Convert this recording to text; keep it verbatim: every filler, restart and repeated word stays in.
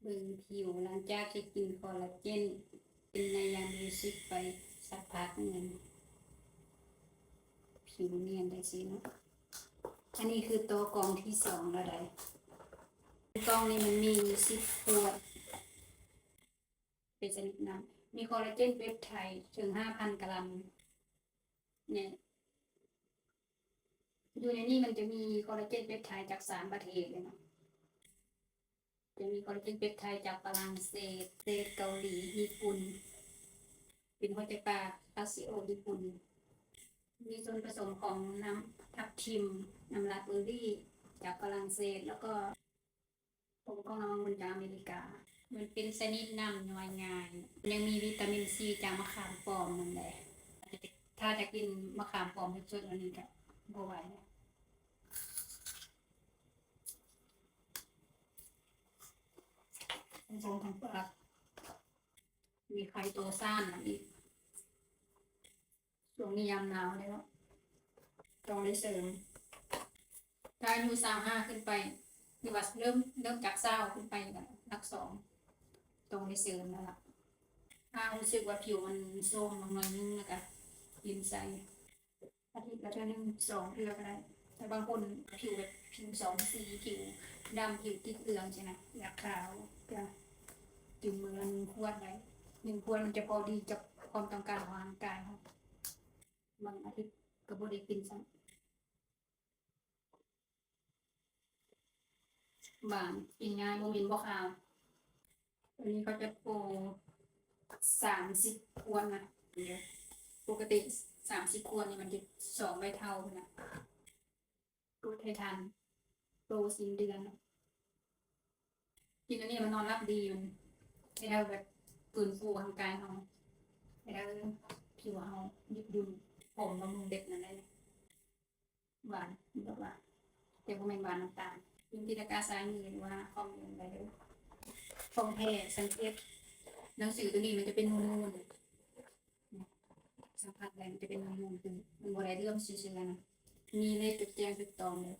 เบิ่งผิวหลังจากที่กินคอลลาเจน เป็นไนยามิวสิกไปสักพักหนึ่ง ผิวเนียนจังซี่เนาะ อันนี้คือตัวกล่องที่สองแล้วได๋ กล่องนี้มันมีอยู่สิบขวด เป็นชนิดน้ำ มีคอลลาเจนเปปไทด์ถึงห้าพันกรัม เนี่ย อยู่ในนี้มันจะมีคอลลาเจนเปปไทด์จากสามประเทศเลยเนาะ จะมีคอลลาเจนเปปไทด์จากฝรั่งเศส เศส เกาหลี ญี่ปุ่น เป็นหัวใจปลา คาซิโอ ญี่ปุ่น มีส่วนผสมของน้ำทับทิม น้ำราสเบอร์รี่ จากฝรั่งเศส แล้วก็ผงกองละมังจากอเมริกา มันเป็นชนิดน้ำย่อยง่าย ยังมีวิตามินซีจากมะขามป้อมนั่นแหละ ถ้าจะกินมะขามป้อมสดๆ อันนี้ก็บ่ไหวแล้ว ผสมของปลา มีไคโตซานอีก ช่วงนี้ยามหนาวเด้อ ต้องได้เสริม ถ้าอายุซาวห้าขึ้นไป หรือว่าเริ่ม เริ่มจากซาวขึ้นไปก็หลักสอง ต้องได้เสริมแล้วล่ะ ถ้ารู้สึกว่าผิวมันโทรมลงหน่อยนึง แล้วก็กินใส่ อาทิตย์ละเทื่อหนึ่งสองเทื่อก็ได้ แต่บางคนผิวแบบผิวสองสี ผิวดำ ผิวติดเหลืองจังซี้นะ อยากขาว ก็กินมื้อละหนึ่งขวดไว้ หนึ่งขวดมันจะพอดีกับความต้องการของร่างกายเรา บางอาทิตย์ก็บ่ได้กินซ้ำ หวาน กินง่าย บ่เหม็นบ่คาว อันนี้เขาจะโปรสามสิบขวดนะ เดี๋ยว ปกติสามสิบขวดนี่มันจะสองใบเท่าพุ้นนะ กดให้ทัน โปรสิ้นเดือนเนาะ กินอันนี้มันนอนหลับดี มันเฮ็ดให้แบบฟื้นฟูร่างกายเรา เฮ็ดให้ผิวเรายืดหยุ่น ผมบำรุงเด็กนั่นแหละ หวาน แบบว่า แต่บ่แม่นหวานน้ำตาล พิมพ์ที่ตะกร้าซ้ายมือ หรือว่าคอมเมนต์ไว้เด้อ ของแท้สังเกต หนังสือตัวนี้มันจะเป็นนูนๆ สัมผัสได้มันจะเป็นนูนๆ คือมันบ่ได้เหลื่อมซื่อๆ นะ มีเลขจุดแจ้งจุดตองเลย